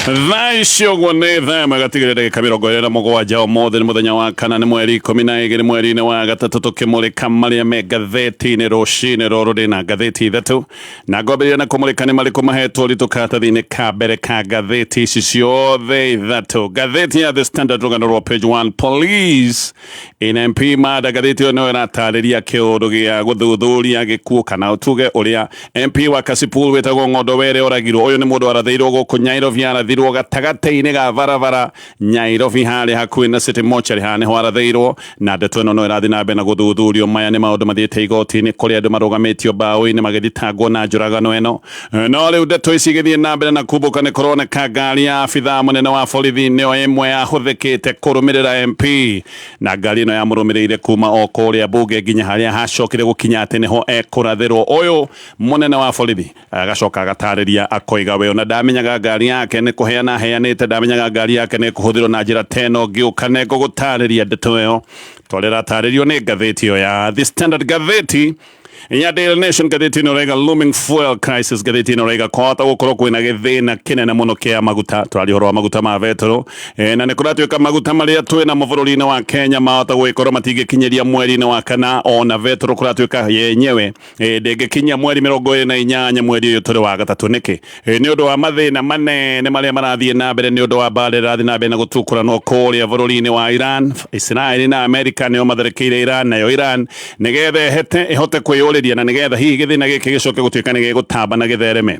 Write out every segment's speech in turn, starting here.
Thaa ici ũguo nĩ thaa ĩmwe gatigĩrĩ ndagĩka 27. Ũmũthĩ nĩ mũthenya wa kana, nĩ mweri 12 mweri-inĩ wa gatatũ, tũkĩmũrĩka marĩa me ngathĩti-inĩ rũcinĩ rũrũ. Ndĩna ngathĩti ithatũ na ngwambĩrĩria na kũmũrĩka nĩ marĩkũ mahetwo ũritũ karatathi-inĩ ka mbere ka ngathĩti ici ciothe ithatũ. Ngathĩti ya The Standard, rũgano rwa page 1, "Police in MP Murder". Ngathĩti ĩyo nĩyo ĩratarĩria kĩũndũ gĩa gũthuthuria gĩkuũ kana tuge ũrĩa MP wa Kasipul wĩtagwo Ng'ondo Were oragirwo. Ũyũ nĩ mũndũ warathĩirwo gũkũ Nyairobi, arathirwo gatagatĩ-inĩ ga barabara Nyairobi harĩa hakuhĩ na City Mortuary, haha nĩho arathĩirwo, na ndeto ĩno no ĩrathiĩ na mbere na gũthuthurio. Maya nĩ maũndũ mathiĩte igoti-inĩ kũrĩa andũ marũgamĩtio mbaũ-inĩ magĩthitangwo na njũragano ĩno. No rĩu ndeto ici igĩthiĩ na mbere na kumbũka, nĩ kũroneka ngari ya abithaa mũnene wa borithi nĩyo ĩmwe yahũthĩkĩte kũrũmĩrĩra MP, na ngari ĩno yamũrũmĩrĩire kuma o kũrĩa mbunge nginya harĩa hacokire gũkinya atĩ nĩho ekũrathĩrwo. Ũyũ mũnene wa borithi agacoka agatarĩria akoiga we ona ndamenyaga ngari yake nĩ kũheana aheanĩte, ndamenyaga ngari yake nĩ kũhũthĩrwo na njĩra ta ĩno. Ngĩũka nĩ ngũgũtarĩria ndeto ĩyo tondũ ĩratarĩrio nĩ ngathĩti ĩyo ya The Standard. Ngathĩti ya Daily Nation, ngathĩti ĩno ĩraiga "Looming fuel crisis". Ngathĩti ĩno ĩraiga kwahota gũkorwo kwĩna gĩthĩna kĩnene mũno kĩa maguta. Tũraria ũhoro wa maguta ma betũrũ, na nĩ kũratuĩka maguta marĩa twĩ namo bũrũri-inĩ wa Kenya mahota gũgĩkorwo matingĩkinyĩria mweri-inĩ wa kana. Ona betũrũ kũratuĩka yenyewe ndĩngĩkinyia mweri 28 mweri ũyũ tũrĩ wa gatatũ. Nĩkĩ? Nĩ ũndũ wa mathĩna manene marĩa marathiĩ na mbere nĩ ũndũ wa mbara ĩrathiĩ na mbere na gũtukũranwo kũrĩa bũrũri-inĩ wa Iran. Israeli na Amerika nĩo matharĩkĩire Iran, nayo Iran nĩgetha ĩhete ĩhote kwĩyũrĩria na nĩgetha hihi gĩthĩna gĩkĩ gĩcoke gũtuĩka nĩ gĩgũtamba na gĩthereme,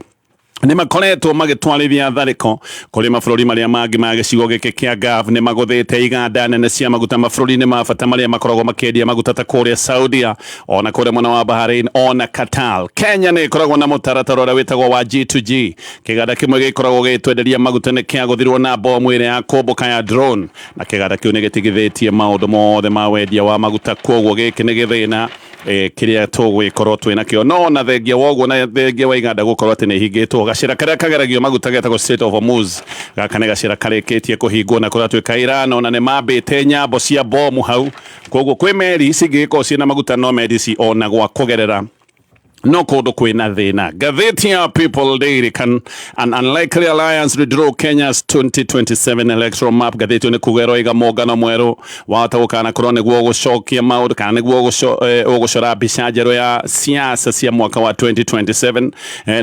nĩ makoretwo magĩtwarithia tharĩko kũrĩ mabũrũri marĩa mangĩ ma gĩcigo gĩkĩ kĩa Gulf. Nĩ magũthĩte iganda nene cia maguta mabũrũri-inĩ ma bata marĩa makoragwo makĩendia maguta ta kũrĩa Saudia, ona kũrĩa mwena wa Bahrain, ona Qatar. Kenya nĩ ĩkoragwo na mũtaratara ũrĩa wĩtagwo wa G2G. Kĩganda kĩmwe gĩkoragwo gĩgĩtwenderia maguta nĩ kĩagũthirwo na bomu ĩrĩa ya kũmbũka ya drone, na kĩganda kĩu nĩ gĩtigithĩtie maũndũ mothe ma wendia wa maguta. Koguo gĩkĩ nĩ gĩthĩna kĩrĩa tũgwĩkorwo twĩ nakĩo. No ona thengia wa ũguo na thengia wa iganda gũkorwo atĩ nĩ ihingĩtwo, gacĩra karĩa kageragio maguta getagwo Strait of Hormuz, gaka nĩ gacĩra karĩkĩtie kũhingwo, na kũratuĩka Iran ona nĩ mambĩte nyambo cia bomu hau. Koguo kwĩ meri cingĩgĩkorwo ciĩna maguta, no meri ici ona gwa kũgerera no kũndũ kwĩna thĩna. Ngathĩti ya People Daily, "Can an unlikely alliance redraw Kenya's 2027 electoral map?" Ngathĩti ĩyo nĩ kuga ĩroiga mũngano mwerũ wahota gũkana korwo nĩguo ũgũcokia maũndũ kana nĩguo ũgũcora mbica njerũ ya siasa cia mwaka wa 2027.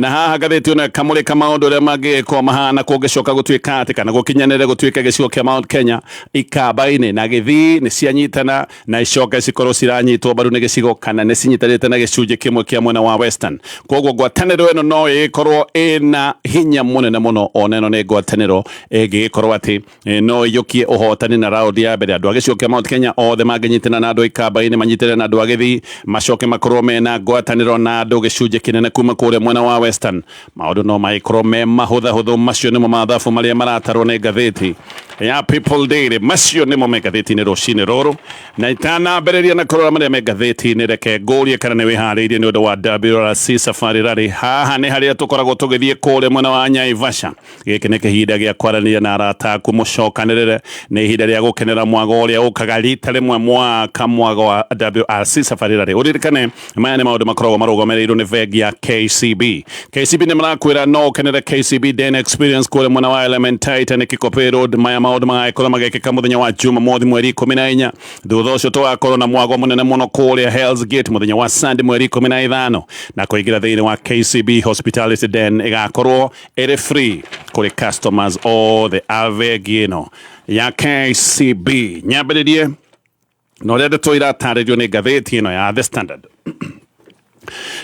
Na haha ngathĩti ĩno ĩkamũrĩka maũndũ ũrĩa mangĩgĩkorwo mahana kũngĩcoka gũtuĩka atĩ kana gũkinyanĩre gũtuĩka gĩcigo kĩa Mount Kenya, Ikamba-inĩ na Gĩthii nĩ cianyitana na icoke cikorwo ciranyitwo mbaru nĩ gĩcigo kana nĩ cinyitanĩte na gĩcunjĩ kĩmwe kĩa mwena wa Western. Koguo ngwatanĩro ĩno no ĩgĩkorwo ĩna hinya mũnene mũno. Ona ĩno nĩ ngwatanĩro ĩngĩgĩkorwo atĩ no ĩiyũkie ũhotani na raundi ya mbere. Andũ a gĩcigo kĩa Mount Kenya othe mangĩnyitana na andũ a Ikamba-inĩ, manyitane na andũ a Gĩthii, macoke makorwo mena ngwatanĩro na andũ gĩcunjĩ kĩnene kuma kũrĩa mwena wa Western, maũndũ no magĩkorwo me mahũthahũthũ. Macio nĩmo mathabu marĩa maratarwo nĩ ngathĩti ya People Daily. Macio nĩmo me ngathĩti-inĩ rũcinĩ rũrũ. Na itanambĩrĩria na kũrora marĩa me ngathĩti-inĩ, reke ngũrie kana nĩ wĩharĩirie nĩ ũndũ wa WRC Safari Rally. Haha nĩ harĩa tũkoragwo tũgĩthiĩ kũrĩa mwena wa Naivasha. Gĩkĩ nĩ kĩhinda gĩa kwaranĩria na arata aku mũcokanĩrĩre. Nĩ ihinda rĩa gũkenera mwago ũrĩa ũkaga rita rĩmwe mwaka, mwago wa WRC Safari Rally. Ũririkane maya nĩ maũndũ makoragwo marũgamĩrĩirwo nĩ bengi ya KCB. KCB nĩ marakwĩra no ũkenere KCB Den Experience kũrĩa mwena wa Elementaita nĩ Kikopey Road. Maya maũndũ magagĩkorwo magekĩka mũthenya wa Jumamothi mweri 14. Thutha ũcio tũgakorwo na mwago mũnene mũno kũrĩa Hell's Gate mũthenya wa Sunday mweri 15, na kũingĩra thĩinĩ wa KCB Hospitality Den ĩgakorwo ĩrĩ free kũrĩ customers othe a bengi ĩno ya KCB. Nyambĩrĩrie na ũrĩa ndeto iratarĩrio nĩ ngathĩti ĩno ya The Standard.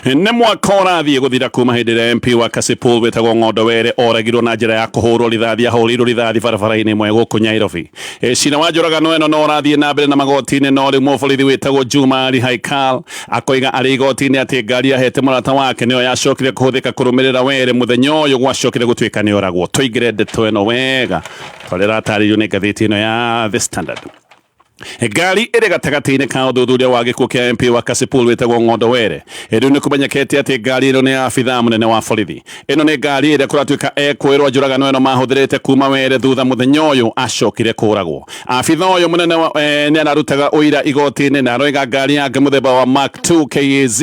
Nĩ mwaka ũrathiĩ gũthira kuma hĩndĩ ĩrĩa MP wa Kasipul wĩtagwo Ng'ondo Were oragirwo na njĩra ya kũhũrwo rithathi. Ahũrĩirwo rithathi barabara-inĩ ĩmwe gũkũ Nairobi. Cira wa njũragano ĩno no ũrathiĩ na mbere na magoti-inĩ, no rĩu mũborithi wĩtagwo Juma Ali Haikal akoiga arĩ igoti-inĩ atĩ ngari ahete mũrata wake nĩyo yacokire kũhũthĩka kũrũmĩrĩra Were mũthenya ũyũ gwacokire gũtuĩka nĩ oragwo. Tũingĩre ndeto ĩno wega tondũ ĩratarĩrio nĩ ngathĩti ĩno ya The Standard. Ngari ĩrĩ gatagatĩ-inĩ ka ũthuthuria wa gĩkuũ kĩa MP wa Kasipul wĩtagwo Ng'ondo Were. Rĩu nĩ kũmenyekete atĩ ngari ĩno nĩ ya abithaa mũnene wa borithi. Ĩno nĩ ngari ĩrĩa kũratuĩka ekwĩrwo njũragano ĩno mahũthĩrĩte kuma Were thutha mũthenya ũyũ acokire kũragwo. Abithaa ũyũ mũnene nĩ ararutaga ũira igoti-inĩ na aroiga ngari yake mũthemba wa Mark 2 KAZ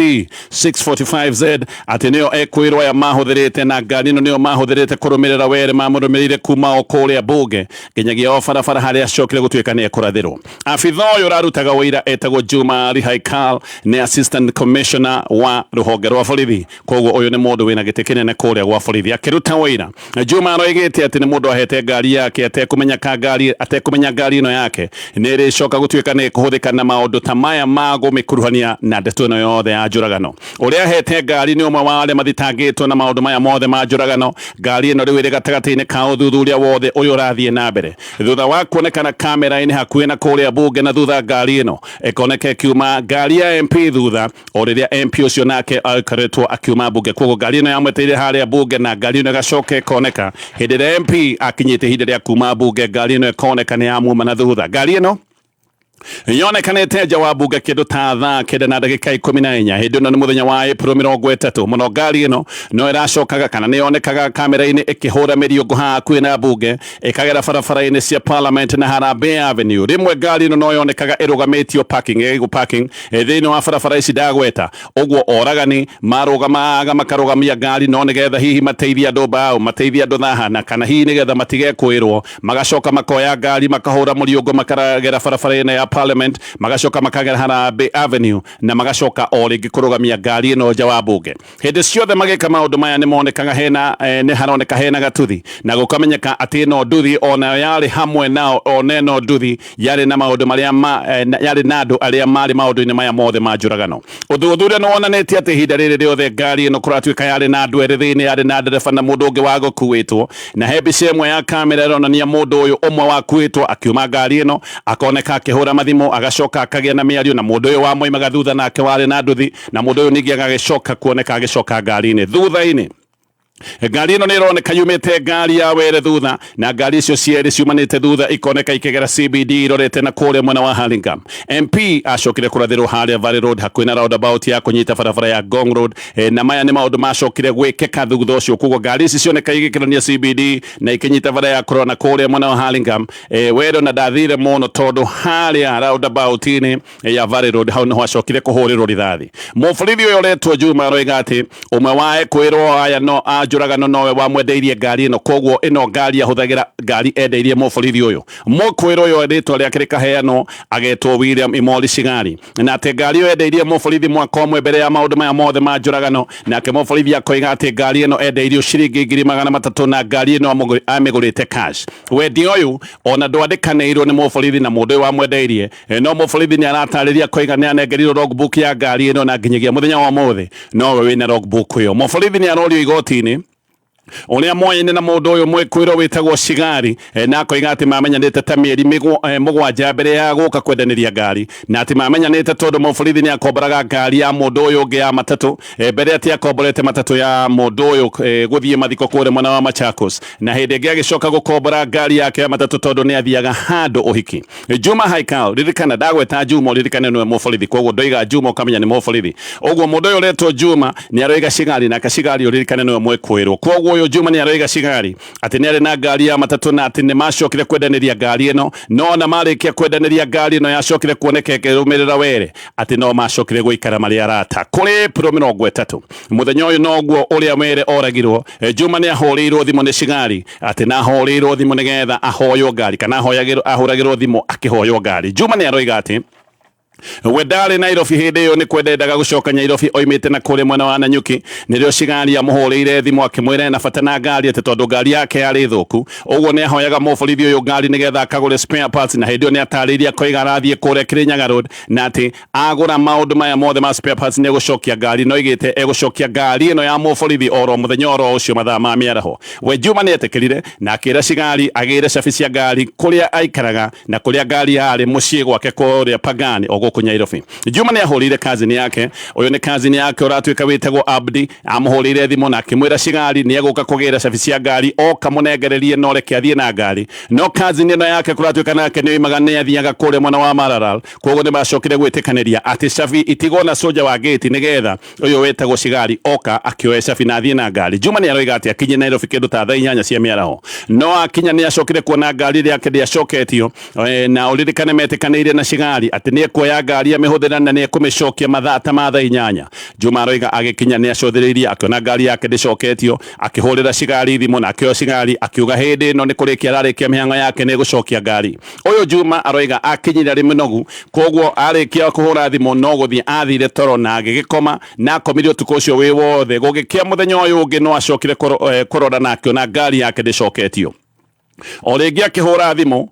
645Z atĩ nĩyo ekwĩrwo aya mahũthĩrĩte na ngari ĩno nĩyo mahũthĩrĩte kũrũmĩrĩra Were mamũrũmĩrĩire kuma o kũrĩa mbunge nginyagia o barabara harĩa acokire gũtuĩka nĩ ekũrathĩrwo. Abitha ũyũ ũrarutaga ũira etagwo Juma Ali Haikal, nĩ assistant commissioner wa rũhonge rwa borithi, koguo ũyũ nĩ mũndũ wĩna gĩtĩ kĩnene kũrĩa gwa borithi. Akĩruta ũira, Juma aroigĩte atĩ nĩ mũndũ ahete ngari yake atekũmenya ka ngari atekũmenya ngari ĩno yake nĩ ĩrĩcoka gũtuĩka nĩ ĩkũhũthĩka na maũndũ ta maya ma gũmĩkuruhania na ndeto ĩno yothe ya njũragano. Ũrĩa ahete ngari nĩ ũmwe wa arĩa mathitangĩtwo na maũndũ maya mothe ma njũragano. Ngari ĩno rĩu ĩrĩ gatagatĩ-inĩ ka ũthuthuria wothe ũrĩa ũrathiĩ na mbere thutha wa kuonekana kamera-inĩ hakuhĩ na kũrĩa mbunge, na thutha ngari ĩno ĩkoneka ĩkiuma ngari ya MP thutha o rĩrĩa MP ũcio nake akoretwo akiuma mbunge. Koguo ngari ĩno yamwetereire harĩa mbunge na ngari ĩno ĩgacoka ĩkoneka hĩndĩ ĩrĩa MP akinyĩte ihinda rĩa kuma mbunge, ngari ĩno ĩkoneka nĩ yamuma na thutha. Ngari ĩno yonekanĩte nja wa mbunge kĩndũ ta thaa 9 na ndagĩka 14. Hĩndĩ ĩno nĩ mũthenya wa April 30 mũno. Ngari ĩno no ĩracokaga kana nĩ yonekaga kamera-inĩ ĩkĩhũra mĩriũngũ haha hakuhĩ na mbunge, ĩkagera barabara-inĩ cia Parliament na Harambee Avenue. Rĩmwe ngari ĩno no yonekaga ĩrũgamĩtio parking, ĩgaigwo parking thĩinĩ wa barabara ici ndagweta. Ũguo oragani marũgamaga makarũgamia ngari no nĩgetha hihi mateithie andũ mbaũ, mateithie andũ thaha, na kana hihi nĩgetha matige kwĩrwo, magacoka makoya ngari makahũra mũriũngũ makaragera barabara ĩno ya Parliament, magacoka makagera Harambee Avenue na magacoka o rĩngĩ kũrũgamia ngari ĩno nja wa mbunge. Hĩndĩ ciothe magĩka maũndũ maya nĩ monekaga hena nĩ haroneka hena gatuthi, na gũkamenyeka atĩ ĩno nduthi onayo yarĩ hamwe nao, ona ĩno nduthi yarĩ na maũndũ marĩa ma, yarĩ na andũ arĩa marĩ maũndũ-inĩ maya mothe ma njũragano. Ũthuthuria nĩ wonanĩtie atĩ ihinda rĩrĩ rĩothe ngari ĩno kũratuĩka yarĩ na andũ erĩ thĩinĩ, yarĩ na ndereba na mũndũ ũngĩ wa gũkuĩtwo, na he mbica ĩmwe ya kamera ĩronania mũndũ ũyũ ũmwe wakuĩtwo akiuma ngari ĩno akoneka akĩhũra mathimũ, agacoka akagĩa na mĩario na mũndũ ũyũ wamoimaga thutha nake warĩ na nduthi, na mũndũ ũyũ ningĩ agagĩcoka kuoneka agĩcoka ngari-inĩ thutha-inĩ. Ngari ĩno nĩ ĩroneka yumĩte ngari ya Were thutha, na ngari icio cierĩ ciumanĩte thutha ikoneka ikĩgera CBD irorete na kũrĩa mwena wa Hurlingham. MP acokire kũrathĩrwo harĩa Valley Road hakuhĩ na roundabout ya kũnyita barabara ya Ngong Road, na maya nĩ maũndũ macokire gwĩkĩka thutha ũcio. Koguo ngari ici cioneka igĩkĩrania CBD na ikĩnyita bara ya kũrora na kũrĩa mwena wa Hurlingham. Were ona ndathire mũno tondũ harĩa roundabout-inĩ ya Valley Road hau niho acokire kũhũrĩrwo rithathi. Mũborithi ũyũ ũretwo Juma aroiga atĩ ũmwe wa ekwĩrwo aya no anjũragano nowe wamwendeirie ngari ĩno, koguo ĩno ngari ahũthagĩra ngari endeirie mũborithi ũyũ. Mũkwĩrwo ũyũ rĩtwa rĩake rĩkaheanwo agetwo William Imori Shigari, na atĩ ngari ĩyo endeirie mũborithi mwaka ũmwe mbere ya maũndũ maya mothe ma njũragano. Nake mũborithi akoiga atĩ ngari ĩno endeirio ciringi 300,000 na ngari ĩno amĩgũrĩte cash. Wendia ũyũ ona ndwandĩkanĩirwo nĩ mũborithi na mũndũ ũyũ wamwendeirie, no mũborithi nĩ aratarĩria koiga nĩ anengerirwo logbook ya ngari ĩno na nginyagia mũthenya wa ũmũthĩ nowe wĩna logbook ĩyo. Mũborithi nĩ arorio igoti-inĩ ũrĩa moyaine na mũndũ ũyũ mwĩkwĩrwo wĩtagwo Shigari, na akoiga atĩ mamenyanĩte ta mĩeri 7 mbere ya gũka kwendanĩria ngari, na atĩ mamenyanĩte tondũ mũborithi nĩ akomboraga ngari ya mũndũ ũyũ ũngĩ ya matatũ, mbere atĩ akomborete matatũ ya mũndũ ũyũ gũthiĩ mathiko kũrĩa mwena wa Machakos, na hĩndĩ ĩngĩ agĩcoka gũkombora ngari yake ya matatũ tondũ nĩ athiaga handũ ũhiki. Juma Haikal, ririkana ndagweta Juma ũririkane nĩwe mũborithi, koguo ndoiga Juma ũkamenya nĩ mũborithi. Ũguo mũndũ ũyũ ũretwo Juma nĩ aroiga Shigari, nake Shigari ũririkane nĩwe mwĩkũĩrwo. Koguo ũyũ Juma nĩ aroiga Shigari atĩ nĩ arĩ na ngari ya matatũ na atĩ nĩ macokire kwendanĩria ngari ĩno, no ona marĩkia kwendanĩria ngari ĩno yacokire kuoneka ĩkĩrũmĩrĩra Were, atĩ no macokire gũikara marĩ arata. Kũrĩ April 30 mũthenya ũyũ noguo ũrĩa Were oragirwo, Juma nĩ ahũrĩirwo thimũ nĩ Shigari atĩ na ahũrĩirwo thimũ nĩgetha ahoywo ngari kana ahũragĩrwo thimũ akĩhoywo ngari. Juma nĩ aroiga atĩ we ndarĩ Nairobi hĩndĩ ĩyo nĩ kwenda endaga gũcoka Nairobi oimĩte na kũrĩa mwena wa Nanyuki, nĩrĩo Shigari amũhũrĩire thimũ akĩmwĩra ena bata na ngari atĩ tondũ ngari yake yarĩ thũku, ũguo nĩ ahoyaga mũborithi ũyũ ngari nĩgetha akagũre spare parts, na hĩndĩ ĩyo nĩ atarĩirie akoiga arathiĩ kũrĩa Kirinyaga Road na atĩ agũra maũndũ maya mothe ma spare parts nĩ egũcokia ngari, no oigĩte egũcokia ngari ĩno ya mũborithi oro mũthenya oro ũcio mathaa ma mĩaraho. We Juma nĩ etĩkĩrire na akĩra Shigari agĩre cabi cia ngari kũrĩa aikaraga na kũrĩa ngari yarĩ mũciĩ gwake kũrĩa Pangani o gũkũ. Gũkũ Nyairobi, Juma nĩ ahũrĩire cousin yake. Ũyũ nĩ cousin yake ũratuĩka wĩtagwo Abdi. Amũhũrĩire thimũ na akĩmwĩra Cigari nĩ egũka kũgĩra cabi cia ngari, oka mũnengererie no reke athiĩ na ngari. No cousin ĩno yake kũratuĩka nake nĩ oimaga nĩ athiaga kũrĩa mwena wa Maralal, koguo nĩ macokire gwĩtĩkanĩria atĩ cabi itigwo na soja wa gate nĩgetha ũyũ wĩtagwo Cigari oka akĩoe cabi na athiĩ na ngari. Juma nĩ aroiga atĩ akinye Nairobi kĩndũ ta thaa 8 cia mĩaraho, no akinya nĩ acokire kuona ngari ĩrĩa yake ndĩacoketio. Na ũririkane metĩkanĩire na Cigari atĩ nĩ ekuoya ngari amĩhũthĩra na nĩ ekũmĩcokia mathaa ta ma thaa 8. Juma aroiga agĩkinya nĩ acũthĩrĩirie akĩona ngari yake ndĩcoketio, akĩhũrĩra Cigari thimũ, na akĩoya Cigari akiuga hĩndĩ ĩno nĩ kũrĩkia ararĩkia mĩhang'o yake, nĩ egũcokia ngari. Ũyũ Juma aroiga akinyire arĩ mũnogu, koguo arĩkia kũhũra thimũ no gũthiĩ athire toro na agĩgĩkoma, na akomire ũtukũ ũcio wĩ wothe. Gũgĩkĩa mũthenya ũyũ ũngĩ no acokire kũrora na akĩona ngari yake ndĩcoketio. O rĩngĩ akĩhũra thimũ,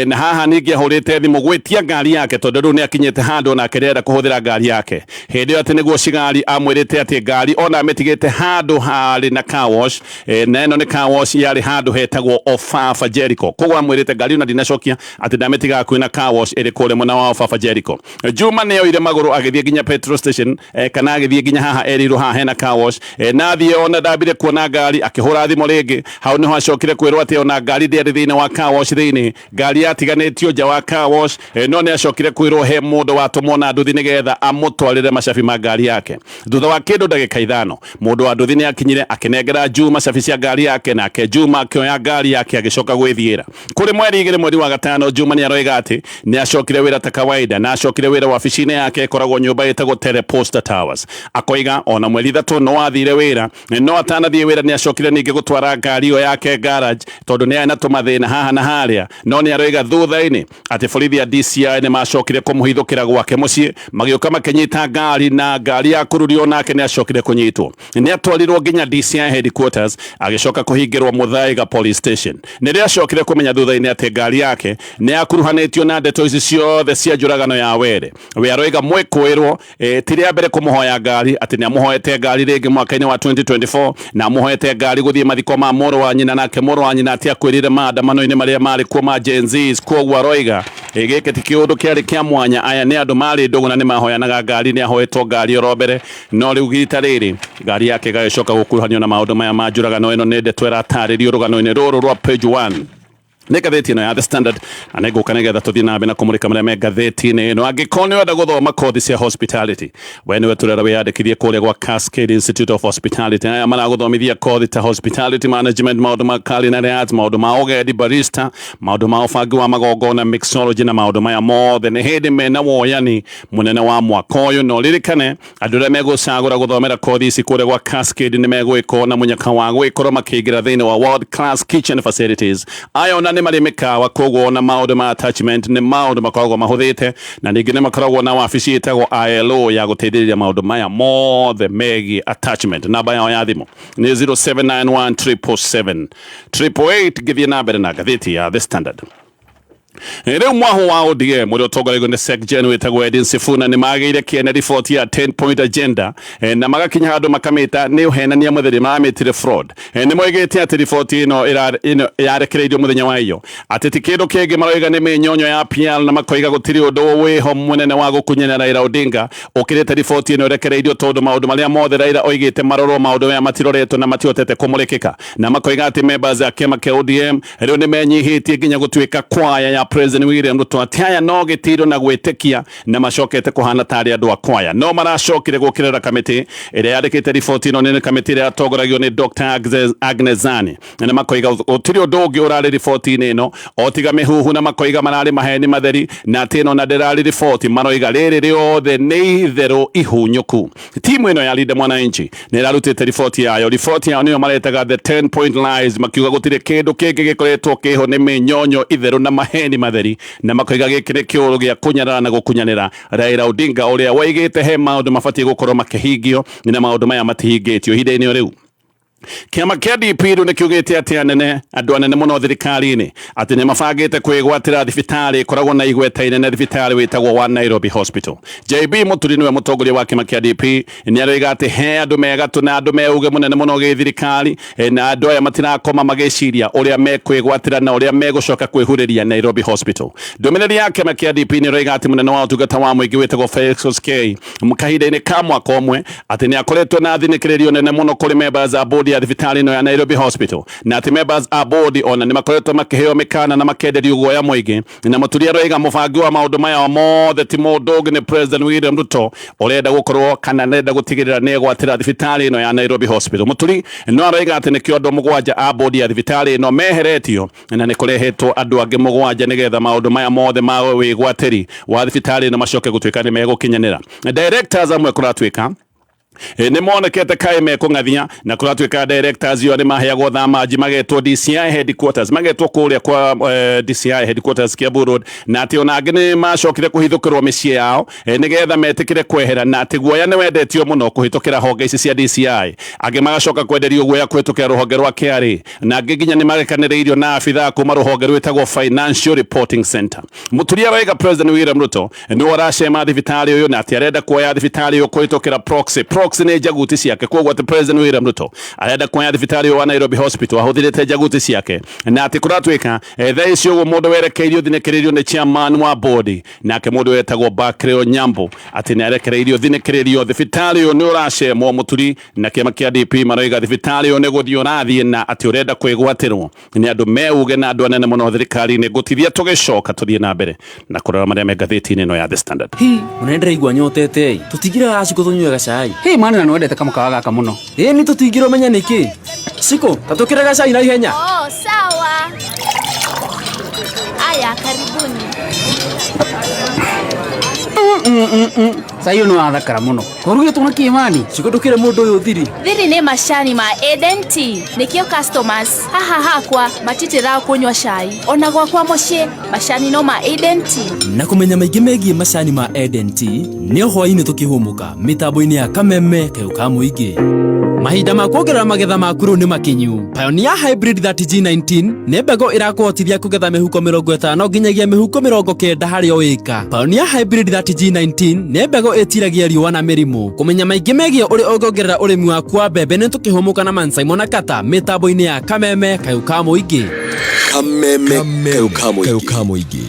na haha ningĩ ahũrĩte thimũ gwĩtia ngari yake, tondũ rĩu nĩ akinyĩte handũ nake rĩenda kũhũthĩra ngari yake. Hĩndĩ ĩyo atĩ nĩguo Cigari amwĩrĩte atĩ ngari ona amĩtigĩte handũ harĩ na car wash, na ĩno nĩ car wash yarĩ handũ hetagwo Ofafa Jericho. Koguo amwĩrĩte ngari ona ndinacokia, atĩ ndamĩtiga hakuhĩ na car wash ĩrĩ kũrĩa mwena wa Ofafa Jericho. Juma nĩ oire magũrũ agĩthiĩ nginya petrol station, kana agĩthiĩ nginya haha erirwo haha hena car wash, na athiĩ ona ndambire kuona ngari. Akĩhũra thimũ rĩngĩ, hau nĩho acokire kwĩrwo atĩ ona ngari ndĩarĩ thĩinĩ wa car wash thĩinĩ, ngari yatiganĩtio nja wa car wash. No nĩ acokire kwĩrwo he mũndũ watũmwo na nduthi nĩgetha amũtwarĩre macabi ma ngari yake. Thutha wa kĩndũ ndagĩka 5, mũndũ wa nduthi nĩ akinyire akĩnengera Juma cabi cia ngari yake, nake Juma akĩoya ngari yake agĩcoka gwĩthiĩra. Kũrĩ mweri 2 mweri wa gatano, Juma nĩ aroiga atĩ nĩ acokire wĩra ta kawaida, na acokire wĩra wabici-inĩ yake ĩkoragwo nyũmba ĩtagwo Teleposta Towers. Akoiga ona mweri 3 no athire wĩra, no atanathiĩ wĩra nĩ acokire ningĩ gũtwara ngari ĩyo yake garage, tondũ nĩ arĩ na tũmathĩna haha na harĩa. No nĩ aroiga thutha-inĩ atĩ borithi a DCI nĩ macokire kũmũhithũkĩra gwake mũciĩ, magĩũka makĩnyita ngari, na ngari ya kũrurio nake nĩ acokire kũnyitwo. Nĩ atwarirwo nginya DCI headquarters, agĩcoka kũhingĩrwo Muthaiga police station. Nĩrĩo acokire kũmenya thutha-inĩ atĩ ngari yake nĩ yakuruhanĩtio na ndeto ici ciothe cia njũragano ya Were. We aroiga mwĩkũĩrwo ti rĩa mbere kũmũhoya ngari, atĩ nĩ amũhoete ngari rĩngĩ mwaka-inĩ wa 2024, na amũhoete ngari gũthiĩ mathiko ma mũrũ wa nyina, nake mũrũ wa nyina atiakwĩrire maandamano-inĩ marĩa marĩ kuo ma Gen Zs. Koguo aroiga gĩkĩ ti kĩũndũ kĩarĩ kĩa mwanya, aya nĩ andũ marĩ ndũgũ na nĩ mahoyanaga ngari, nĩ ahoetwo ngari oro mbere, no rĩu rita rĩrĩ ngari yake ĩgagĩcoka gũkuruhanio na maũndũ maya ma njũragano. Ĩno nĩ ndeto ĩratarĩrio rũgano-inĩ rũrũ rwa page 1 nĩ ngathĩti ĩno ya The Standard, na nĩ ngũka nĩgetha tũthiĩ na mbere na kũmũrĩka marĩa me ngathĩti-inĩ ĩno. Angĩkorwo nĩ ũrenda gũthoma kothi cia hospitality, we nĩwe tũrera wĩyandĩkithie kũrĩa gwa Cascade Institute of Hospitality. Aya maragũthomithia kothi ta hospitality management, maũndũ ma culinary arts, maũndũ ma ũgendi, barista, maũndũ ma ũbangi wa magongona, mixology, na maũndũ maya mothe. Nĩ hĩndĩ mena woyani mũnene wa mwaka ũyũ, na ũririkane andũ arĩa megũcagũra gũthomera kothi ici kũrĩa gwa Cascade nĩ megwĩkwo na mũnyaka wa gwĩkorwo makĩingĩra thĩinĩ wa world class kitchen facilities. Aya ona nĩ marĩ mĩkawa, koguo ona maũndũ ma attachment nĩ maũndũ makoragwo mahũthĩte, na ningĩ nĩ makoragwo na wabici ĩtagwo ILO ya gũteithĩrĩria maũndũ maya mothe megiĩ attachment. Namba yao ya thimũ nĩ 0791 777 888. Ngĩthiĩ na mbere na ngathĩti ya The Standard, rĩu mwahu wa ODM ũrĩa ũtongoragio nĩ Sec-Gen wĩtagwo Edwin Sifuna nĩ magĩire kĩene riboti ya 10 point agenda, na magakinya handũ makamĩta nĩ ũhenania mũtheri, maramĩtire fraud. Nĩ moigĩte atĩ riboti ĩno yarekereirio mũthenya wa iyo atĩ ti kĩndũ kĩngĩ, maroiga nĩ mĩnyonyo ya PR, na makoiga gũtirĩ ũndũ wĩho mũnene wa gũkunyanĩra Raila Odinga ũkĩrĩte riboti ĩno ĩrekereirio, tondũ maũndũ marĩa mothe Raila oigĩte marorwo, maũndũ maya matiroretwo na matihotete kũmũrĩkĩka. Na makoiga atĩ members a kĩama kĩa ODM rĩu nĩ menyihĩtie nginya gũtuĩka kwaya ya President William Ruto, atĩ aya no gĩtiro na gwĩtĩkia na macokete kũhana tarĩ andũ a kwaya. No maracokire gũkĩrĩra kamĩtĩ ĩrĩa yandĩkĩte riboti ĩno, nĩ kamĩtĩ ĩrĩa yatongoragio nĩ Dr. Agnes Zani, na makoiga gũtirĩ ũndũ ũngĩ ũrarĩ riboti-inĩ ĩno o tiga mĩhuhu, na makoiga mararĩ maheni matheri, na atĩ ĩno na ndĩrarĩ riboti, maroiga rĩrĩ rĩothe nĩ itherũ ihunyũku. Timu ĩno ya Linda Mwananchi nĩ ĩrarutĩte riboti yayo. Riboti yayo nĩyo maretaga the 10 point lies, makiuga gũtirĩ kĩndũ kĩngĩ gĩkoretwo kĩho, nĩ mĩnyonyo itherũ na maheni matheri, na makoiga gĩkĩ nĩ kĩũrũ gĩa kũnyarara na gũkunyanĩra Raila Odinga, ũrĩa waigĩte he maũndũ mabatiĩ gũkorwo makĩhingio, na maũndũ maya matihingĩtio ihinda-inĩ o rĩu. Kĩama kĩa DP rĩu nĩ kĩugĩte atĩ anene andũ anene mũno thirikari-inĩ atĩ nĩ mabangĩte kwĩgwatĩra thibitarĩ ĩkoragwo na igweta inene, thibitarĩ wĩtagwo wa Nairobi Hospital. JB Mũturi nĩwe mũtongoria wa kĩama kĩa DP, nĩ aroiga atĩ he andũ megatũ na andũ me uge mũnene mũno gĩthirikari, na andũ aya matirakoma magĩciria ũrĩa mekwĩgwatĩra na ũrĩa megũcoka kwĩhurĩria Nairobi Hospital. Ndũmĩrĩri ya kĩama kĩa DP nĩ ĩroiga atĩ mũnene wa ũtungata wa mũingĩ wĩtagwo Felix Koskei kahinda-inĩ ka mwaka ũmwe atĩ nĩ akoretwo na thinĩkĩrĩrio nene mũno kũrĩ members a board ya thibitarĩ ĩno ya Nairobi Hospital, na atĩ members a board ona nĩ makoretwo makĩheo mĩkana na makenderio guoya mũingĩ. Na Mũturi aroiga mũbangi wa maũndũ maya mothe ti mũndũ ũngĩ, nĩ President William Ruto, ũrenda gũkorwo kana arenda gũtigĩrĩra nĩ egwatĩra thibitarĩ ĩno ya Nairobi Hospital. Mũturi no aroiga atĩ nĩkĩo andũ 7 a board ya thibitarĩ ĩno meheretio na nĩ kũrehetwo andũ angĩ 7 nĩgetha maũndũ maya mothe ma wĩgwatĩri wa thibitarĩ ĩno macoke gũtuĩka nĩ megũkinyanĩra. Directors amwe kũratuĩka nĩ monekete kaĩ mekũng'athia, na kũratuĩka directors yo nĩ maheagwo thamanji, magetwo DCI headquarters, magetwo kũrĩa kwa DCI headquarters Kiambu Road, na atĩ ona angĩ nĩ macokire kũhithũkĩrwo mĩciĩ yao nĩgetha metĩkĩre kwehera, na atĩ guoya nĩ wendetio mũno kũhĩtũkĩra honge ici cia DCI. Angĩ magacoka kwenderio guoya kũhĩtũkĩra rũhonge rwa KRA, na angĩ nginya nĩ marekanĩrĩirio na abithaa kuma rũhonge rwĩtagwo Financial Reporting Center. Mũturi aroiga President William Ruto nĩwe ũracema thibitarĩ ũyũ, na atĩ arenda kuoya thibitarĩ ũyũ kũhĩtũkĩra proxy. Proxy nĩ njaguti ciake, koguo atĩ President William Ruto arenda kuoya thibitarĩ ũyũ wa Nairobi Hospital ahũthĩrĩte njaguti ciake, na atĩ kũratuĩka thaa ici ũguo mũndũ werekeirio thinĩkĩrĩrio nĩ chairman wa board, nake mũndũ wetagwo Bakre Onyambo, atĩ nĩ arekereirio thinĩkĩrĩrio thibitarĩ ũyũ nĩ ũracemwo. Mũturi na kĩama kĩa DP maroiga thibitarĩ ũyũ nĩ gũthiĩ ũrathiĩ, na atĩ ũrenda kwĩgwatĩrwo nĩ andũ meuge na andũ anene mũno thirikari-inĩ. Ngũtithia tũgĩcoka tũthiĩ na mbere na kũrora marĩa me ngathĩti-inĩ ĩno ya The Standard. Hi, mũnene, ndĩraigua nyotete. Tũtingĩra gaciko tũnyue gacai? Hĩ mani, na nĩwendete kamũkawa gaka mũno. Ĩĩ, nĩ tũtingĩra ũmenya nĩkĩ. Ciko, tatũkĩre gacai na ihenya. Oh, sawa. Aya, karibuni. Cai ũyũ nĩ wathakara mũno, kũrugĩtwo na kĩ mani? Ciko, ndũkĩre mũndũ ũyũ thiri. Thiri nĩ macani ma Eden Tea. Nĩkĩo customers haha hakwa matitĩraga kũnyua cai. Ona gwakwa mũciĩ macani no ma Eden Tea. Na kũmenya maingĩ megiĩ macani ma Eden Tea nĩ o hwaĩ-inĩ tũkĩhũmũka mĩtambo-inĩ ya Kameme kayũ ka mũingĩ. Mahinda ma kuongerera magetha maku rĩu nĩ makinyu. Pioneer Hybrid 30G19 nĩ mbegũ ĩrakũhotithia kũgetha mĩhuko 50 nginyagia mĩhuko 90 harĩ o ĩka. Pioneer Hybrid 30G19 nĩ mbegũ ĩtiragia riũa na mĩrimũ. Kũmenya maingĩ megiĩ ũrĩa ũngĩongerera ũrĩmi waku wa mbembe nĩ tũkĩhũmũka na Mansaimo na Kata mĩtambo-inĩ ya Kameme kayũ ka mũingĩ. Kameme kayũ ka Kayũ mũingĩ. Ka mũingĩ,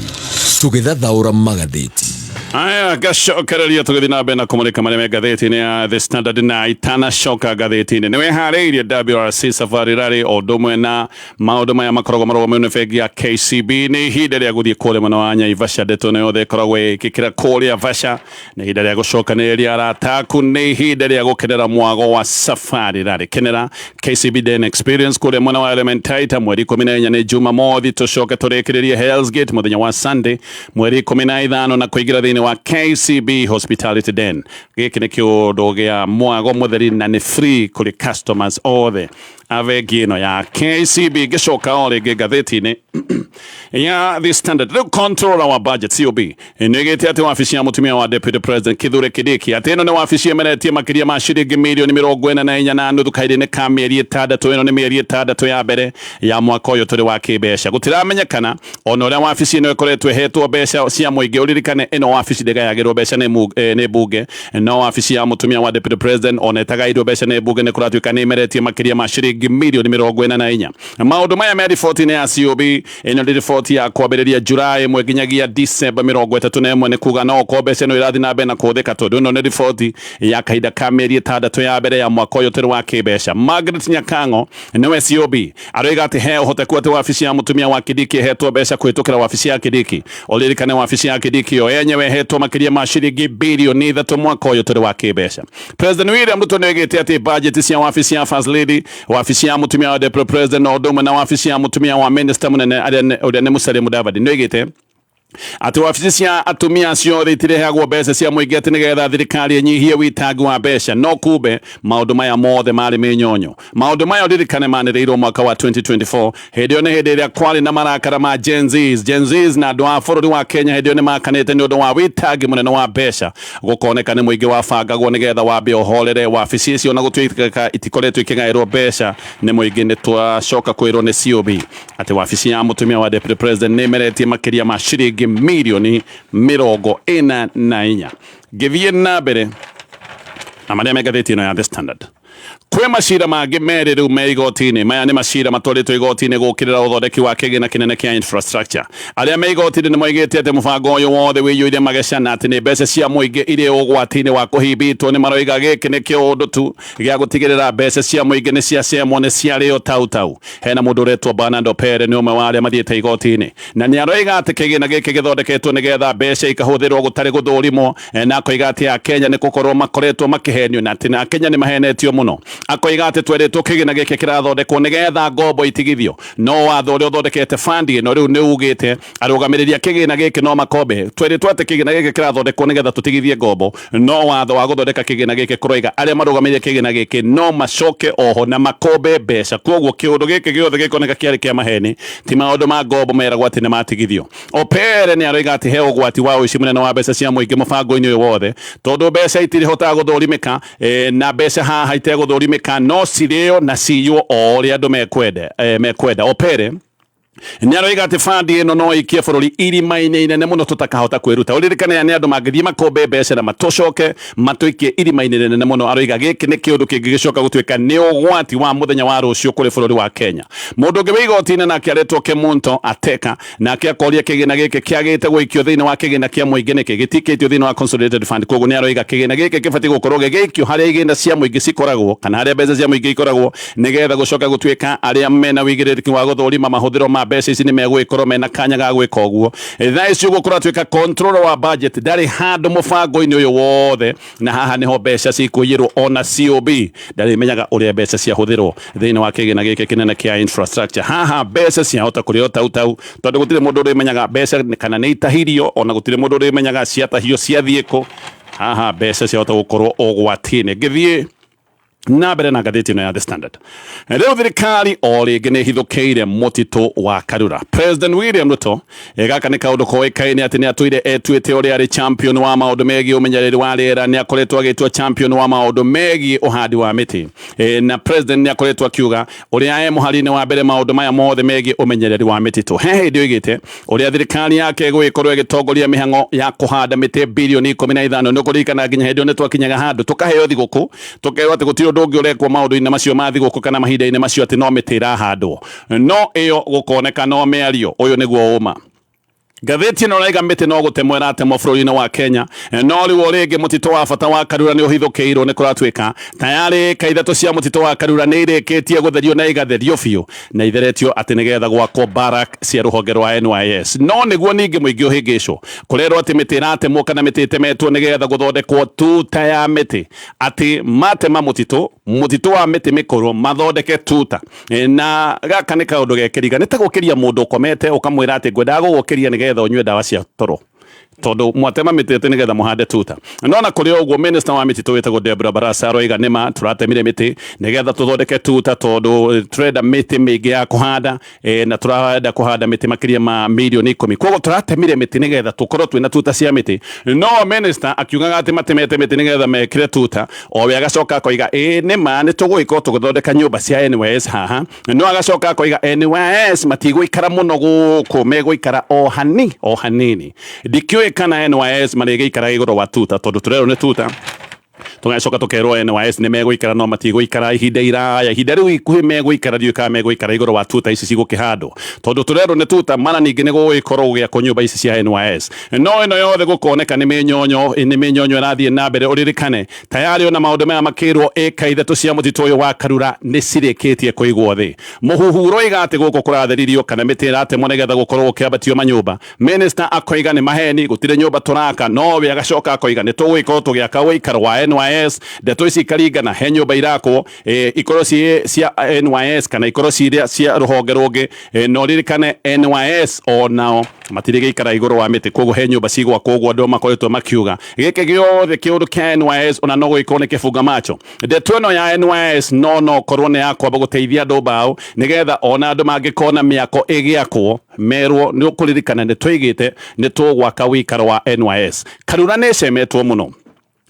tũgĩthathaũra magathĩti. Aya, ngacokereria tũgĩthiĩ na mbere na kũmũrĩka marĩa me ngathĩti-inĩ ya The Standard, na itanacoka ngathĩti-inĩ, nĩ wĩharĩirie WRC Safari Rally o ũndũ ũmwe na maũndũ maya makoragwo marũgamĩrĩirwo nĩ bengi ya KCB. Nĩ ihinda rĩa gũthiĩ kũrĩa mwena wa Naivasha, ndeto ĩno yothe ĩkoragwo ĩkĩkĩra kũrĩa Vasha. Nĩ ihinda rĩa gũcokanĩrĩria arata aku, nĩ ihinda rĩa gũkenera mwago wa Safari Rally. Kenera KCB Den Experience kũrĩa mwena wa Elementaita mweri 14, nĩ Jumamothi, tũcoke tũrĩkĩrĩrie Hell's Gate mũthenya wa Sunday mweri 15 na kũingĩra thĩinĩ wa KCB Hospitality Den. Gĩkĩ nĩ kĩũndũ gĩa mwago mũtheri na nĩ free kũrĩ customers othe a bengi ĩno ya KCB. Ngĩcoka o rĩngĩ ngathĩti-inĩ ya The Standard, rĩu controller wa budget COB nĩ ĩgĩte atĩ wabici ya mũtumia wa deputy president Kithure Kindiki, atĩ ĩno nĩ wabici ĩmeretie makĩria ma ciringi mirioni 44.5 kahinda-inĩ ka mĩeri 6. Ĩno nĩ mĩeri 6 ya mbere ya mwaka ũyũ tũrĩ wa kĩmbeca. Gũtiramenyekana ona ũrĩa wabici ĩno ĩkoretwo ĩhetwo mbeca cia mũingĩ. Ũririkane ĩno wabici ndĩgayagĩrwo mbeca nĩ bunge, no wabici ya mũtumia wa deputy president ona ĩtagaĩirwo mbeca nĩ bunge nĩ kũratuĩka nĩ ĩmeretie makĩria ma ciringi mirioni 44. Maũndũ maya me riboti-inĩ ya COB. Ĩno nĩ riboti ya kwambĩrĩria July 1 nginyagia December 31. Nĩ kuga no ũkorwo mbeca ĩno ĩrathiĩ na mbere na kũhũthĩka, tondũ ĩno nĩ riboti ya kahinda ka mĩeri 6 ya mbere ya mwaka ũyũ tũrĩ wa kĩmbeca. Margaret Nyakang'o nĩwe COB, aroiga atĩ he ũhoteku atĩ wabici ya mũtumia wa Kindiki ĩhetwo mbeca kũhĩtũkĩra wabici ya Kindiki. Ũririkane wabici ya Kindiki yo yenyewe ĩhetwo makĩria ma ciringi birioni 3 mwaka ũyũ tũrĩ wa kĩmbeca. President William Ruto nĩoigĩte atĩ budget cia wabici ya First Lady, wabici ya mũtumia wa deputy president, na ũndũ ũmwe na wabici ya mũtumia wa minister mũnene ũrĩa nĩ Musalia Mudavadi, nĩoigĩte Atĩ wabici cia atumia ciothe itirĩheagwo mbeca cia mũingĩ atĩ nĩgetha thirikari ĩnyihie wĩitangi wa mbeca. No kumbe maũndũ maya mothe marĩ mĩnyonyo. Maũndũ maya ũririkane manĩrĩirwo mwaka wa 2024. Hĩndĩ ĩyo nĩ hĩndĩ ĩrĩa kwarĩ na marakara ma Gen Zs. Gen Zs na andũ a bũrũri wa Kenya hĩndĩ ĩyo nĩ makanĩte nĩ ũndũ wa wĩitangi mũnene wa mbeca. Gũkoneka nĩ mũingĩ wabangagwo nĩgetha wambe ũhorere wabici icio, na gũtuĩka itikoretwo ikĩgaĩrwo mbeca nĩ mũingĩ. Nĩ twacoka kwĩrwo nĩ COB atĩ wabici ya mũtumia wa deputy president nĩ ĩmeretie makĩria ma ciringi mirioni 44. Ngĩthiĩ na mbere na marĩa me ngathĩti ĩno ya The Standard, kwĩ macira mangĩ merĩ rĩu me igoti-inĩ. Maya nĩ macira matwarĩtwo igoti-inĩ gũkĩrĩra ũthondeki wa kĩgĩna kĩnene kĩa infrastructure. Arĩa me igoti-inĩ nĩ moigĩte atĩ mũbango ũyũ wothe wĩiyũire mageca na atĩ nĩ mbeca cia mũingĩ irĩ ũgwati-inĩ wa kũhimbitwo. Nĩ maroiga gĩkĩ nĩ kĩũndũ tu gĩa gũtigĩrĩra mbeca cia mũingĩ nĩ ciacemwo, nĩ ciarĩo tau tau. Hena mũndũ ũretwo Bernard Opere, nĩ ũmwe wa arĩa mathiĩte igoti-inĩ, na nĩ aroiga atĩ kĩgĩna gĩkĩ gĩthondeketwo nĩgetha mbeca ikahũthĩrwo gũtarĩ gũthũrimwo, na akoiga atĩ Akenya nĩ gũkorwo makoretwo makĩhenio na atĩ Akenya nĩ mahenetio mũno. Akoiga atĩ twerĩtwo kĩgĩna gĩkĩ kĩrathondekwo nĩgetha ngombo itigithio, no watho ũrĩa ũthondekete fund ĩno rĩu nĩ ugĩte arũgamĩrĩri a kĩgĩna gĩkĩ no makombe. Twerĩtwo atĩ kĩgĩna gĩkĩ kĩrathondekwo nĩgetha tũtigithie ngombo, no watho wa gũthondeka kĩgĩna gĩkĩ kũroiga arĩa marũgamĩrĩire kĩgĩna gĩkĩ no macoke oho na makombe mbeca. Koguo kĩũndũ gĩkĩ gĩothe gĩkoneka kĩarĩ kĩa maheni, ti maũndũ ma ngombo meragwo atĩ nĩ matigithio. Opere nĩ aroiga atĩ he ũgwati wa ũici mũnene wa mbeca cia mũingĩ mũbango-inĩ ũyũ wothe, tondũ mbeca itirĩhotaga gũthũrimĩka, na mbeca haha itegũthũrimĩka no cirĩo na ciywo o ũrĩa andũ mekwenda. Opere nĩ aroiga atĩ fund ĩno no ĩikie bũrũri irima-inĩ inene mũno tũtakahota kwĩruta. Ũririkane nĩ andũ mangĩthiĩ makombe mbeca na matũcoke matũikie irima-inĩ rĩnene mũno. Aroiga gĩkĩ nĩ kĩũndũ kĩngĩgĩcoka gũtuĩka nĩ ũgwati wa mũthenya wa rũciũ kũrĩ bũrũri wa Kenya. Mũndũ ũngĩ wĩ igoti-inĩ nake aretwo Kemunto Ateka, nake akoria kĩgĩna gĩkĩ kĩagĩte gũikio thĩinĩ wa kĩgĩna kĩa mũingĩ nĩkĩ, gĩtikĩtio thĩinĩ wa consolidated fund. Koguo nĩ aroiga kĩgĩna gĩkĩ kĩbatiĩ gũkorwo gĩgĩikio harĩa igĩna cia mũingĩ cikoragwo kana harĩa mbeca cia mũingĩ ikoragwo, nĩgetha gũcoka gũtuĩka arĩa mena wĩigĩrĩrĩki wa gũthũrima mahũthĩro ma mbeca ici nĩ megũgĩkorwo mena kanya ga gwĩka ũguo. Thaa ici ũguo kũratuĩka controller wa budget ndarĩ handũ mũbango-inĩ ũyũ wothe, na haha nĩho mbeca cikũiyĩrwo. Ona COB ndarĩmenyaga ũrĩa mbeca ciahũthĩrwo thĩinĩ wa kĩgĩna gĩkĩ kĩnene kĩa infrastructure. Haha mbeca ciahota kũrĩo tau tau, tondũ gũtirĩ mũndũ ũrĩmenyaga mbeca kana nĩ itahirio, ona gũtirĩ mũndũ ũrĩmenyaga ciatahio ciathiĩ kũ. Haha mbeca ciahota gũkorwo ũgwati-inĩ. Ngĩthiĩ na mbere na ngathĩti ĩno ya The Standard, rĩu thirikari o rĩngĩ nĩ ĩhithũkĩire mũtitũ wa Karura. President William Ruto, gaka nĩ kaũndũ koĩkaine atĩ nĩ atũire etuĩte ũrĩa arĩ champion wa maũndũ megiĩ ũmenyereri wa rĩera, nĩ akoretwo agĩtua champion wa maũndũ megiĩ ũhandi wa mĩtĩ, na president nĩ akoretwo akiuga ũrĩa e mũhari-inĩ wa mbere maũndũ maya mothe megiĩ ũmenyereri wa mĩtitũ. He hĩndĩ oigĩte ũrĩa thirikari yake ĩgũgĩkorwo ĩgĩtongoria mĩhang'o ya kũhanda mĩtĩ bilioni 15. Nĩ ũkũririkana nginya hĩndĩ ĩyo nĩ twakinyaga handũ tũkaheo thigũkũ, tũkerwo atĩ gũtirĩ ũndũ ũngĩ ũrekwo maũndũ-inĩ macio ma thigũkũ kana mahinda-inĩ macio, atĩ no mĩtĩ ĩrahandwo. No ĩyo gũkoneka no mĩario, ũyũ nĩguo ũma. Ngathĩti ĩno ĩraiga mĩtĩ no gũtemwo ĩratemwo bũrũri-inĩ wa Kenya, no rĩu o rĩngĩ mũtitũ wa bata wa Karura nĩ ũhithũkĩirwo. Nĩ kũratuĩka tayarĩ ĩka 3 cia mũtitũ wa Karura nĩ irĩkĩtie gũtherio na igatherio biũ na itheretio atĩ nĩgetha gwakwo barak cia rũhonge rwa NYS. No nĩguo ningĩ mũingĩ ũhĩngĩcwo, kũrerwo atĩ mĩtĩ ĩratemwo kana mĩtĩ ĩtemetwo nĩgetha gũthondekwo tuta ya mĩtĩ, atĩ matema mũtitũ wa mĩtĩ mĩkũrũ mathondeke tuta. Na gaka nĩ kaũndũ gekĩriga, nĩ ta gũkĩria mũndũ ũkomete ũkamwĩra atĩ ngwendaga gũgũkĩria nĩgetha ũnyue ndawa cia toro, tondũ mwatema mĩtĩ atĩ nĩgetha mũhande tuta. No na kũrĩ ũguo, minister wa mĩtitũ wĩtagwo Deborah Barasa aroiga nĩma tũratemire mĩtĩ nĩgetha tũthondeke tuta, tondũ tũrenda mĩtĩ mĩingĩ ya kũhanda, na tũrenda kũhanda mĩtĩ makĩria ma mirioni 10, koguo tũratemire mĩtĩ nĩgetha tũkorwo twĩna tuta cia mĩtĩ. No minister akiugaga atĩ matemete mĩtĩ nĩgetha mekĩre tuta, owe agacoka akoiga ĩĩ nĩma nĩ tũgũgĩkorwo tũgĩthondeka nyũmba cia NYS haha, no agacoka akoiga NYS matigũikara mũno gũkũ, megũikara o hani o hanini. Ndikĩũĩ kana NYS marĩgĩikara igũrũ wa tuta, tondũ tũrerwo nĩ tuta, tũgacoka tũkerwo NYS nĩ megũikara no matigũikara ihinda iraya. Ihinda rĩu ikuhĩ megũikara, ndiũĩ kana megũikara igũrũ wa tuta ici cigũkĩhandwo, tondũ tũrerwo nĩ tuta mara ningĩ nĩ gũgũgĩkorwo gũgĩakwo nyũmba ici cia NYS. No ĩno yothe gũkoneka nĩ mĩnyonyo, nĩ mĩnyonyo ĩrathiĩ na mbere. Ũririkane tayarĩ ona maũndũ maya makĩrwo ĩka 3 cia mũtitũ ũyũ wa Karura nĩ cirĩkĩtie kũigwo thĩ. Mũhuhu ũroiga atĩ gũkũ kũratheririo kana mĩtĩ ĩratemwo nĩgetha gũkorwo gũkĩambatio manyũmba, minister akoiga nĩ maheni, gũtirĩ nyũmba tũraka, no we agacoka akoiga nĩ tũgũgĩkorwo tũgĩaka ũikaro wa NYS. Ndeto ici ikaringana he nyũmba irakwo, ikorwo ci cia NYS kana ikorwo ci cia rũhonge rũngĩ. No ririkane NYS onao matirĩ gĩikara igũrũ wa mĩtĩ, koguo he nyũmba cigwakwo ũguo andũ makoretwo makiuga gĩkĩ gĩothe kĩũndũ kĩa NYS ona no gũgĩkorwo nĩ kĩbunga macho. Ndeto ĩno ya NYS no korwo nĩ ya kwamba gũteithia andũ mbaũ, nĩgetha ona andũ mangĩkona mĩako ĩgĩakwo merwo nĩ ũkũririkana nĩ tũigĩte nĩ tũgwaka wĩikaro wa NYS. Karura nĩ ĩcemetwo mũno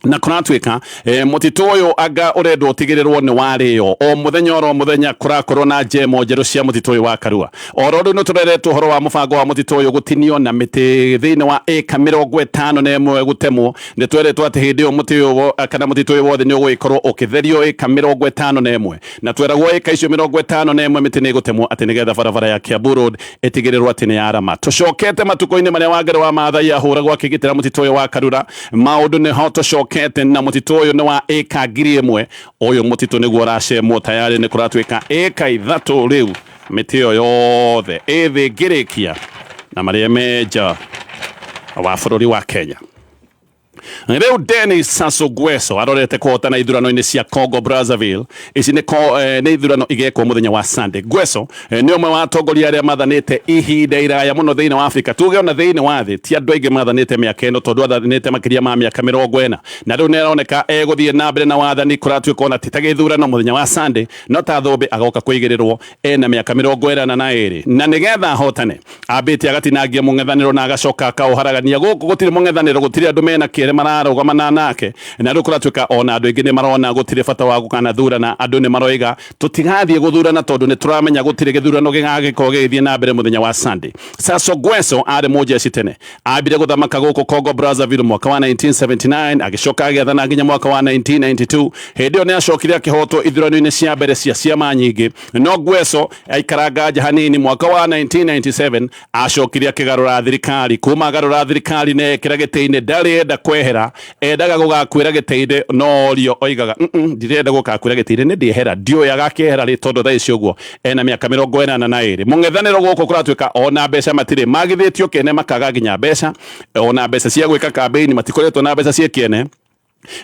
na kũratuĩka mũtitũ ũyũ anga ũrendwo ũtigĩrĩrwo nĩ warĩo o mũthenya oro mũthenya kũrakorwo na njemo njerũ cia mũtitũ ũyũ wa Karua. Oro rĩu nĩ tũreretwo ũhoro wa mũbango wa mũtitũ ũyũ gũtinio na mĩtĩ thĩinĩ wa ĩka 51 gũtemwo. Nĩ tweretwo atĩ hĩndĩ ĩyo mũtĩ ũyũ kana mũtitũ ũyũ wothe nĩ ũgũgĩkorwo ũkĩtherio ĩka 51, na tweragwo ĩka icio 51 mĩtĩ nĩ ĩgũtemwo atĩ nĩgetha barabara ya Kiambu Road ĩtigĩrĩrwo atĩ nĩ yarama. Tũcokete matukũ-inĩ marĩa Wangari wa Maathai ahũragwo akĩgitĩra mũtitũ ũyũ wa Karura, maũndũ nĩho tũcokete na mũtitũ ũyũ nĩ wa ĩka 1000. Ũyũ mũtitũ nĩguo ũracemwo tayarĩ, nĩ kũratuĩka ĩka 3 rĩu mĩtĩ ĩyo yothe ĩthĩ ngĩrĩkia na marĩa menja wa bũrũri wa Kenya. Rĩu Denis Sassou Nguesso arorete kũhotana ithurano-inĩ cia Congo Brazzaville. Ici nĩ ithurano igekwo mũthenya wa Sunday. Nguesso nĩ ũmwe wa atongoria arĩa mathanĩte ihinda iraya mũno thĩinĩ wa Afrika, tuge ona thĩinĩ wa thĩ ti andũ aingĩ mathanĩte mĩaka ĩno, tondũ athanĩte makĩria ma mĩaka 40, na rĩu nĩ aroneka egũthiĩ na mbere na wathani. Kũratuĩka ona ti ta gĩthurano mũthenya wa Sunday, no ta thũmbĩ agoka kũigĩrĩrwo ena mĩaka 42, na nĩgetha ahotane ambĩte agatinangia mũng'ethanĩro na agacoka akaũharagania. Gũkũ gũtirĩ mũng'ethanĩro, gũtirĩ andũ mena kĩere mararũgamana nake, na rĩu kũratuĩka ona andũ aingĩ nĩ marona gũtirĩ bata wa gũkanathurana. Andũ nĩ maroiga tũtigathiĩ gũthurana tondũ nĩ tũramenya gũtirĩ gĩthurano gĩgagĩkorwo gĩgĩthiĩ na mbere mũthenya wa Sunday. Sassou Nguesso arĩ mũjeshi tene, ambire gũthamaka gũkũ Congo Brazzaville mwaka wa 1979, agĩcoka agĩathana nginya mwaka wa 1992. Hĩndĩ ĩyo nĩ acokire akĩhotwo ithurano-inĩ cia mbere cia ciama nyingĩ, no Nguesso aikaranga nja hanini. Mwaka wa 1997 acokire akĩgarũra thirikari. Kuma agarũra thirikari na ekĩra gĩtĩ-inĩ, ndarĩ enda kwehera, endaga gũgakuĩra gĩtĩ-inĩ, no orio oigaga ndirenda gũgakuĩra gĩtĩ-inĩ, nĩ ndĩehera, ndiũĩ agakĩehera rĩ, tondũ thaa ici ũguo ena mĩaka 42. Mũng'ethanĩro gũkũ kũratuĩka ona mbeca matirĩ, magithĩtio kĩene makaga nginya mbeca, ona mbeca cia gwĩka campaign matikoretwo na mbeca cia kĩene.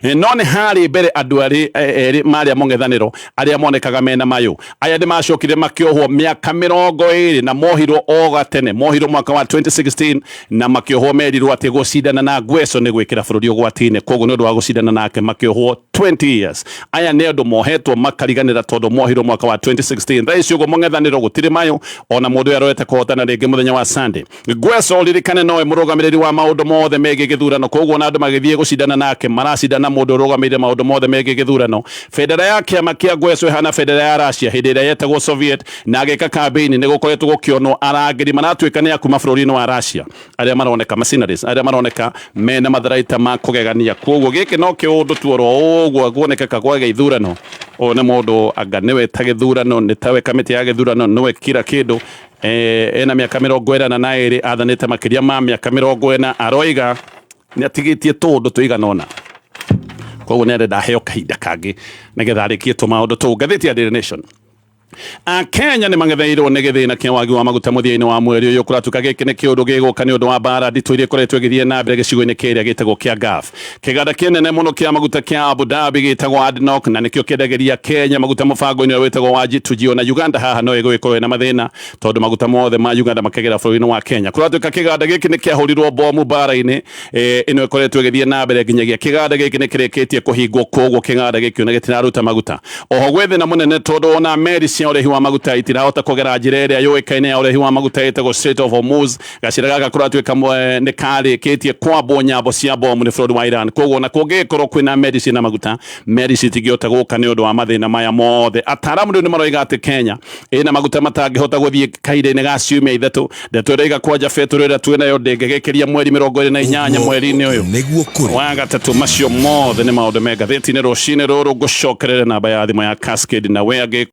No nĩ harĩ mbere andũ erĩ marĩa mũng'ethanĩro arĩa monekaga mena mayũ. Aya nĩ macokire makĩohwo mĩaka 20 na mohirwo o gatene, mohirwo mwaka wa 2016 na makĩohwo merirwo atĩ gũcindana na Nguesso nĩ gwĩkĩra bũrũri ũgwati-inĩ, koguo nĩ ũndũ wa gũcindana nake makĩohwo 20 years. Aya nĩ andũ mohetwo makariganĩra tondũ mohirwo mwaka wa 2016. Thaa ici ũguo mũng'ethanĩro gũtirĩ mayũ, ona mũndũ ũyũ arorete kũhotana rĩngĩ mũthenya wa Sunday. Nguesso ririkane nowe mũrũgamĩrĩri wa maũndũ mothe megiĩ gĩthurano, koguo ona andũ magĩthiĩ gũcindana nake maracindana mũndũ ũrũgamĩrĩire maũndũ mothe megiĩ gĩthurano. Bendera ya kĩama kĩa Nguesso ĩhana bendera ya Russia hĩndĩ ĩrĩa yetagwo Soviet, na agĩka campaign nĩ gũkoretwo gũkĩonwo arangĩri maratuĩka nĩ a kuma bũrũri-inĩ wa Russia, arĩa maroneka mercenaries, arĩa maroneka mena matharaita ma kũgegania. Koguo gĩkĩ no kĩũndũ tu oro ũguo guonekeka kwa gĩthurano. Ũyũ nĩ mũndũ anga nĩwe ta gĩthurano, nĩ tawe kamĩtĩ ya gĩthurano, nĩwe kila kĩndũ. Ena mĩaka 42, athanĩte makĩria ma mĩaka 40, aroiga nĩ atigĩtie tũũndũ tũigana ũna, koguo nĩ arenda aheo kahinda kangĩ nĩgetha arĩkie tũmaũndũ tũu. Ngathĩti ya Daily Nation. Akenya nĩ mang'etheirwo nĩ gĩthĩna kĩa wagi wa maguta mũthia-inĩ wa mweri ũyũ. Kũratuĩka gĩkĩ nĩ kĩũndũ gĩgũka nĩ ũndũ wa mbara nditũ iria ikoretwo ĩgĩthiĩ na mbere gĩcigo-inĩ kĩrĩa gĩtagwo kĩa Gulf. Kĩganda kĩnene mũno kĩa maguta kĩa Abu Dhabi gĩtagwo ADNOC, na nĩkĩo kĩendagĩria Kenya maguta mũbango-inĩ ũrĩa wĩtagwo wa G2G. Ona Uganda haha no ĩgũgĩkorwo ĩna mathĩna tondũ maguta mothe ma Uganda makĩgera bũrũri-inĩ wa Kenya. Kũratuĩka kĩganda gĩkĩ nĩ kĩahũrirwo bomu mbara-inĩ ĩno ĩkoretwo ĩgĩthiĩ na mbere, nginyagia kĩganda gĩkĩ nĩ kĩrĩkĩtie kũhingwo, koguo kĩganda gĩkĩ ona gĩtiraruta maguta. Oho gwĩ thĩna mũnene tondũ ona meri cia ũrehi wa maguta itirahota kũgera njĩra ĩrĩa yũĩkaine ya ũrehi wa maguta ĩtagwo Strait of Hormuz. Gacĩra gaka kũratuĩka nĩ karĩkĩtie kwambwo nyambo cia bomu nĩ bũrũri wa Iran, koguo ona kũngĩgĩkorwo kwĩna meri ciĩna maguta, meri citingĩhota gũka nĩ ũndũ wa mathĩna maya mothe. Ataaramu rĩu nĩ maroiga atĩ Kenya ĩna maguta matangĩhota gũthiĩ kahinda-inĩ ga ciumia 3. Ndeto ĩroiga kwanja betũrũ ĩrĩa twĩnayo ndĩngĩgĩkĩria mweri 28 mweri-inĩ ũyũ nĩguo kũrĩ wa gatatũ. Macio mothe nĩ maũndũ me ngathĩti-inĩ rũcinĩ rũrũ. Ngũcokerere namba ya thimũ ya Cascade na we angĩ.